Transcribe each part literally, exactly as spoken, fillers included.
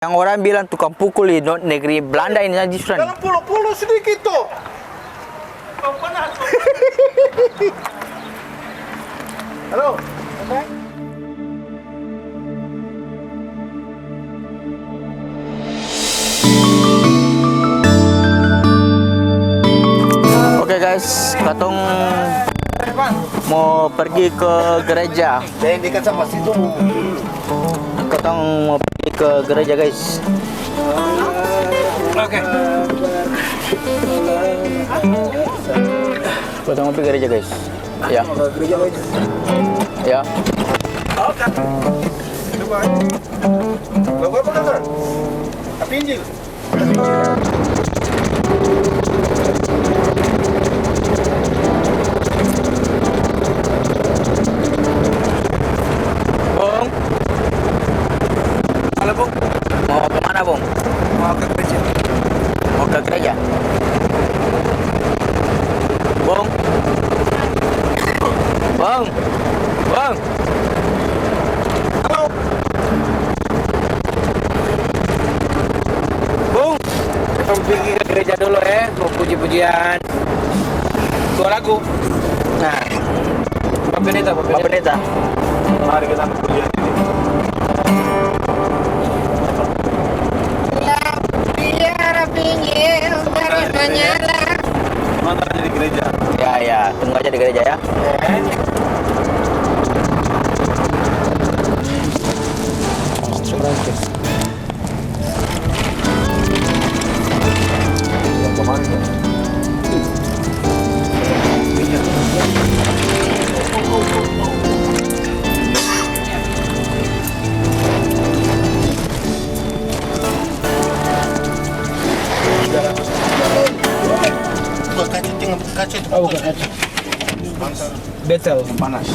Yang orang bilang tukang pukul di no-, negeri Belanda ini, Haji Sutan. Dalam polo-polo sedikit, toh. Halo. Oke, guys, katong mo pergi ke gereja. Katong mo pergi ke gereja, guys. Oke. Katong mo pi gereja, guys. Ya. Ya. Oke. Lagu apa, Kak? Tapi Injil. Bung. Halo, Bung. Mau kemana, Bung? Mau ke gereja. Mau ke gereja? Bung. Bung. Bung. Halo. Bung. Katong pigi ke gereja dulu, e, mo puji-pujian. Dua lagu. Nah. Pak Pendeta, Pak Pendeta. Pak Pendeta. Mari kita pujian ini. Biar pinggir terus menyala. Sebentar aja di gereja. Ya, ya, tunggu aja di gereja, ya. Buka kaca, tengok buka kaca itu. Oh, buka kaca. Betel. Panas.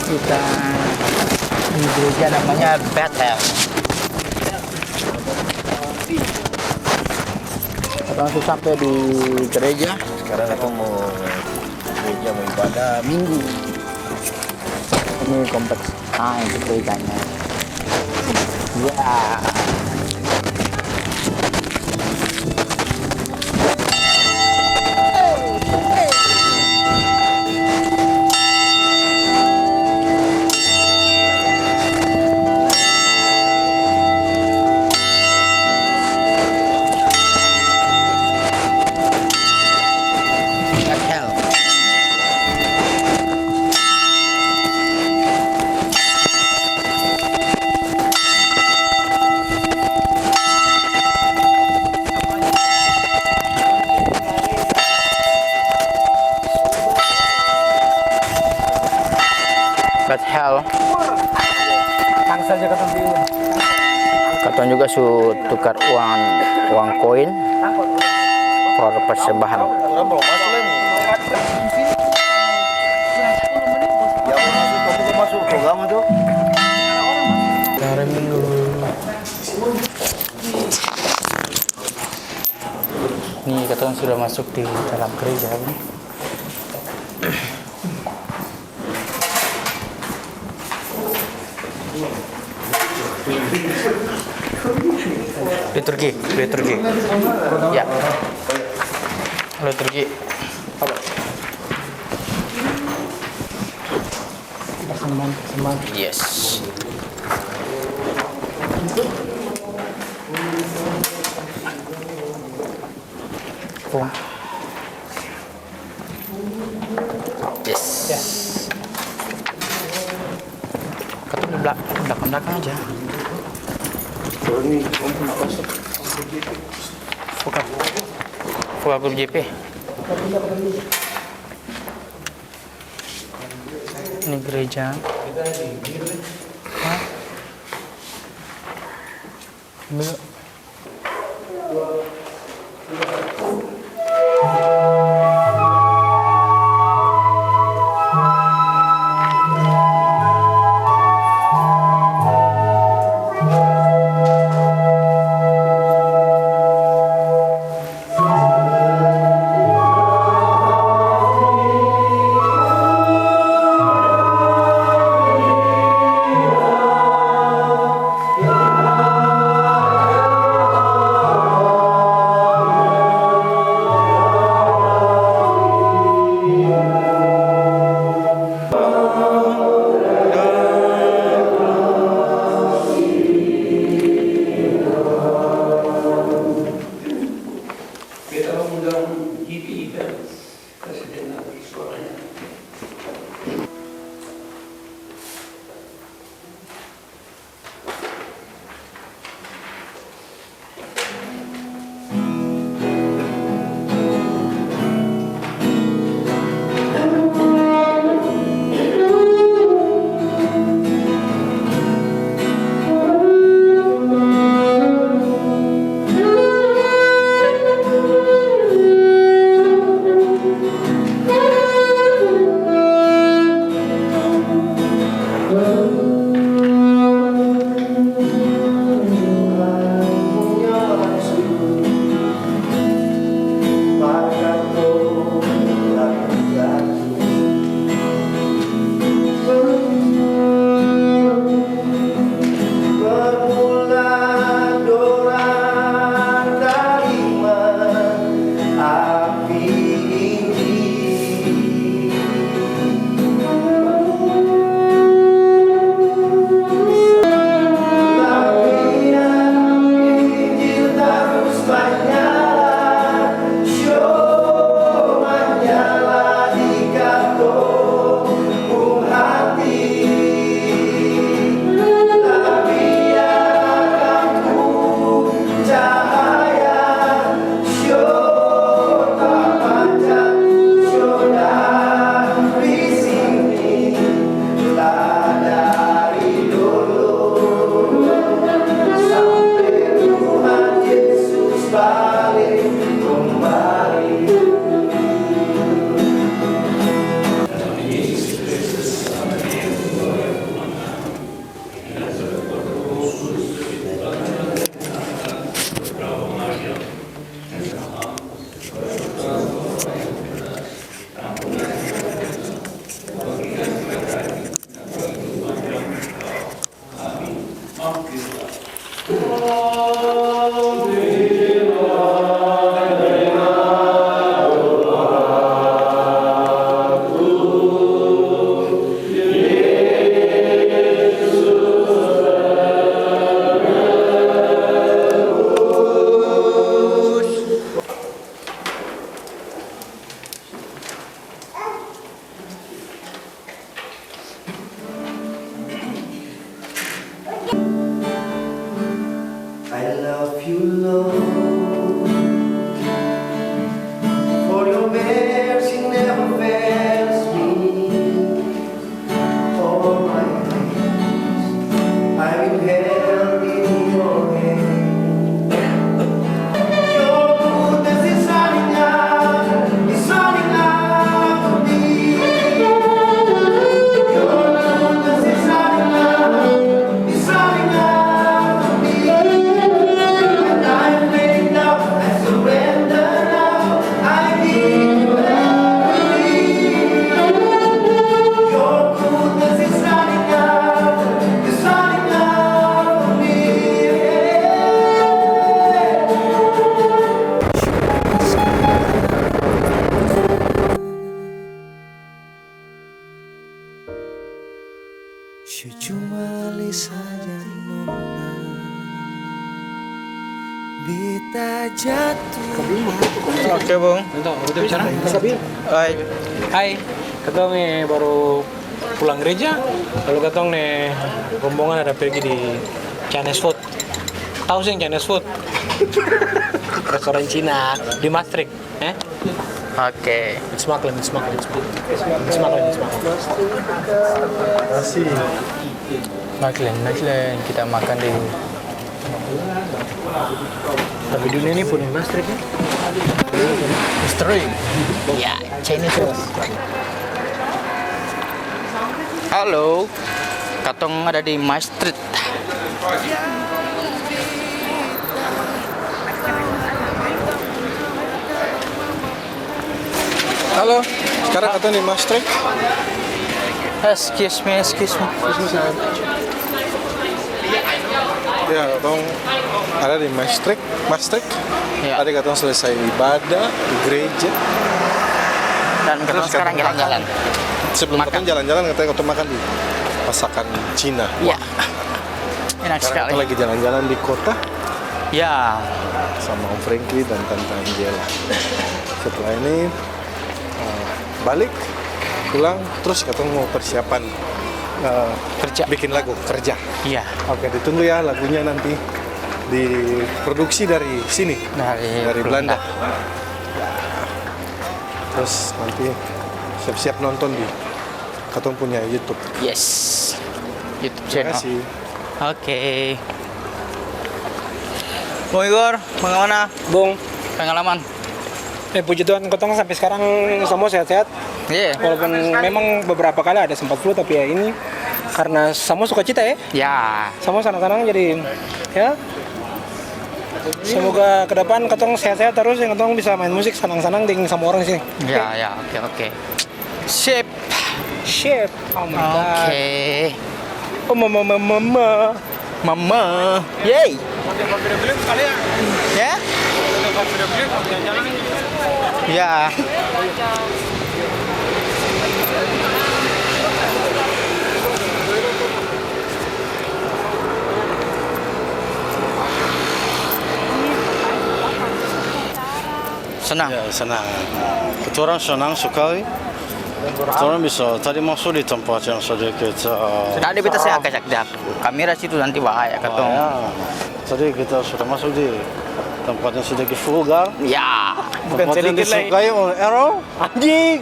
Kita, ini gereja namanya Betel. Katong su sampe di gereja. Sekarang katong mo gereja, mo ibadah Minggu. Ini kompleks. Ah, itu ceritanya. Ya. But hell. Katong juga su tukar uang, uang koin for persembahan. Hari Minggu. Ni katong sudah masuk di dalam gereja ini. Liturgi, liturgi. Ya. Liturgi. Yes. Pung. Yes. Katong di bla-, blakang-blakang aja. Foka-, foka grup J P. Ini gereja. Hah? Ambil. Bermula dorang tarima api Injil. Lapian Injil tarus manyala, sio manyala di katong pung hati. Lapian pung cahaya, sio tapanjang, sio dari sini, lah dari dolo, sampe Tuhan Yesus bale kumbali. I love you, Lord, for your mercy never fails me. All my days I will held in your hand. Your goodness is running out, is running out to me. Your goodness is running out, is running out to me. And I lay down, I surrender now. I give you everything. Your goodness is running out, is running out for me. Su cuma lei saja nona, beta jatuh. Oke, Bung. Hai. Hai, katong ni baru pulang gereja, lalu katong ni rombongan ada pergi di Chinese food. Tau seng Chinese food? Restoran Cina di Maastricht. Eh? Oke. Smaklen, smaklen, smaklen. Smaklen, smaklen. Nasi. Smaklen, smaklen. Kita makan di. Tapi dunia ini pun Maastricht, ya? Misteri. Ya, Chinese food. Halo, katong ada di Maastricht. Halo, sekarang katong di Maastricht. Excuse me, excuse me. Ya, katong ada di Maastricht. Maastricht. Ya. Tadi katong selesai ibadah di gereja. Dan katong sekarang jalan-jalan. Sebelum katong jalan-jalan, katanya katong makan di masakan Cina. Ya. Wah. Enak sekali. Sekarang katong lagi jalan-jalan di kota. Ya. Sama Om Frankie dan Tante Angela. Setelah ini, eh, balik, pulang, terus katong mau persiapan, eh, kerja. Bikin lagu, kerja. Iya. Oke, ditunggu ya lagunya nanti diproduksi dari sini, dari Belanda. Terus nanti siap-siap nonton di katong punya YouTube. Yes. YouTube channel. Terima kasih. Oke. Bung Igor, bagaimana? Bung. Pengalaman? Eh, puji Tuhan, katong sampai sekarang semua sehat-sehat. Iya. Walaupun memang beberapa kali ada sempat flu, tapi ya ini Karna samua sukacita, e? Ya. Samua sanang-sanang, jadi, ya. Semoga ke depan katong sehat-sehat terus, deng katong bisa main musik sanang-sanang deng samua orang di sini. Ya, oke? Ya, oke, oke. Sip. Sip. Oh my God. Oke. Oh, mama, mama, mama. Mama. Yeay. Ya? Ya. Senang. Ya, senang. Katorang senang sekali. Katorang bisa tadi masuk di tempat yang sedikit, eh, tadi beta seng akajak dia. Kamera situ nanti bahaya, katong. Bahaya. Tadi kita sudah masuk di tempat yang sedikit vulgar. Ya. Bukan sedikit lagi. Tempat yang disukai oleh Errol. Anjing.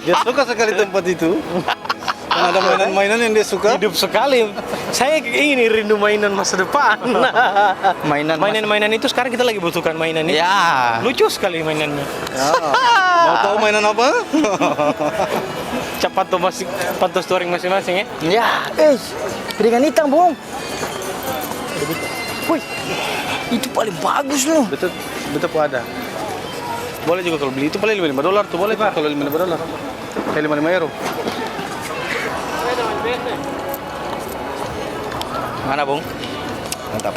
Dia suka sekali tempat itu. Kan ada mainan-mainan yang dia suka. Hidup sekali. Saya ini rindu mainan masa depan. Mainan masa. Mainan-mainan itu sekarang kita lagi butuhkan mainan itu. Ya. Lucu sekali mainannya. Ya. Mau tahu mainan apa? Cepat tuh masing, pantos touring masing-masing, ya. Ya. Eh, piringan hitam, Bung. Wih, itu paling bagus, loh. Betul, betul, ada. Boleh juga kalau beli itu, paling lima lima dolar tuh, boleh tuh kalau lima lima dolar. Eh, lima lima euro. Mana, Bung? Mantap.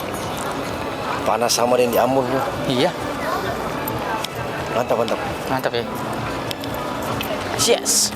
Panas sama deng di Ambon, Bung. Iya. Mantap, mantap. Mantap, ya. Yes.